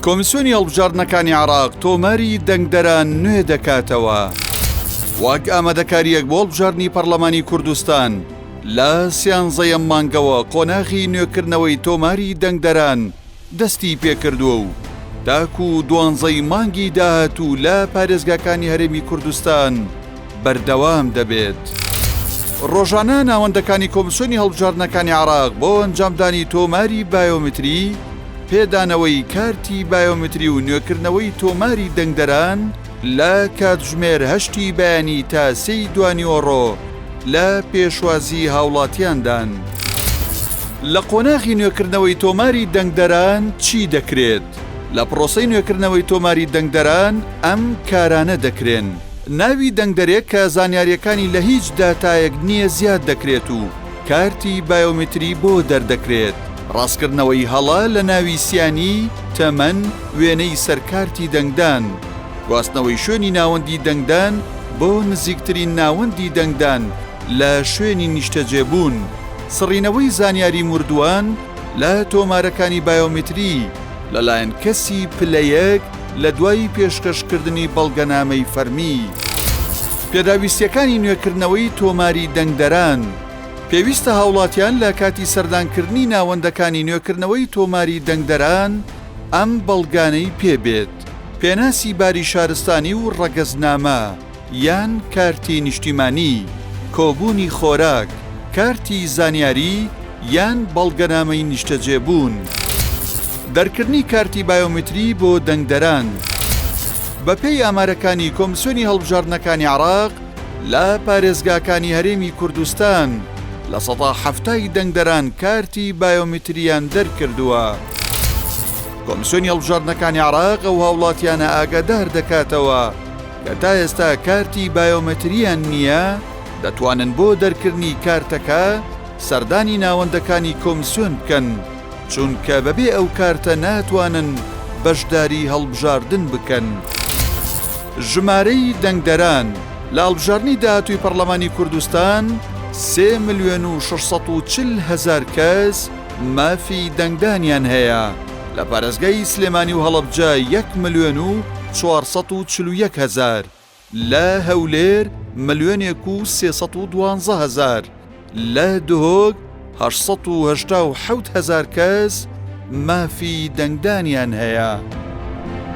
کۆمیسیۆنی هەڵبژاردنەکانی عێراق تۆماری دەنگدەران نوێ دەکاتەوە. وەک ئامادەکارییەک بۆ هەڵبژاردنی پەرلەمانی کوردستان، لە سیانزەیەم مانگەوە قۆناغی نوێکردنەوەی تۆماری دەنگدەران دەستی پێکردووە و تاکو دوانزەی مانگی داهاتوو لە پارێزگاکانی هەرێمی کوردستان بەردەوام دەبێت. ڕۆژانە ناوەندەکانی کۆمسیۆنی هەڵبژاردنەکانی عێراق بۆ ئەنجامدانی تۆماری بایۆمتری، پێدانەوەی کارتی بایۆمتری و نوێکردنەوەی تۆماری دەنگدەران لە کاتژمێر هەشتی بەیانی تا سێی دوانیوەڕۆ لە پێشوازی هاوڵاتیاندان. لە قۆناغی نوێکردنەوەی تۆماری دەنگدەران چی دەکرێت؟ لە پڕۆسەی نوێکردنەوەی تۆماری دەنگدەران ئەم کارانە دەکرێن. ناوی دەنگدەرێک کە زانیارییەکانی لە هیچ داتایەک نییە زیاد دەکرێت و کارتی بایۆمتری بۆ دەردەکرێت. ڕاستکردنەوەی هەڵە لە ناوی سیانی، تەمەن، وێنەی سەر کارتی دەنگدان. گواستنەوەی شوێنی ناوەندی دەنگدان بۆ نزیکترین ناوەندی دەنگدان لە شوێنی نیشتەجێبوون. سڕینەوەی زانیاری مردووان لە تۆمارەکانی بایۆمتری لەلایەن کەسی پلە یەک لە دوای پێشکەشکردنی بەڵگەنامەی فەرمی. پێداویستییەکانی نوێکردنەوەی تۆماری دەنگدەران، پێویستە هاوڵاتیان لە کاتی سەردانکردنی ناوەندەکانی نوێکردنەوەی تۆماری دەنگدەران ئەم بەڵگانەی پێ بێت، پێناسی باری شارستانی و ڕەگەزنامە یان کارتی نیشتیمانی، کۆبوونی خۆراک، کارتی زانیاری یان بەڵگەنامەی نیشتەجێبوون. دەرکردنی کارتی بایۆمتری بۆ دەنگدەران. بەپێی ئامارەکانی کۆمسیۆنی هەڵبژاردنەکانی عێراق، لە پارێزگاکانی هەرێمی کوردستان 70% دەنگدەران کارتی بایۆمتریان دەرکردووە. کۆمسیۆنی هەڵبژاردنەکانی عێراق ئەو هاوڵاتیانە ئاگادار دەکاتەوە کە تا ئێستا کارتی بایۆمەتریان نییە، دەتوانن بۆ دەرکردنی کارتەکە سەردانی ناوەندەکانی کۆمسیۆن بکەن، چونکە بەبێ ئەو کارتە ناتوانن بەشداری هەڵبژاردن بکەن. ژمارەی دەنگدەران لە هەڵبژاردنی داهاتووی پەڕلەمانی کوردستان سێ ملیۆن و 640 هەزار کەس مافی دەنگدانیان هەیە، لە پارێزگای سلێمانی و هەڵەبجە یەک ملیۆن و 441 هەزار، لە هەولێر ملیۆنێک و 312 هەزار، لە دهۆک 887 هەزار کەس مافی دەنگدانیان هەیە.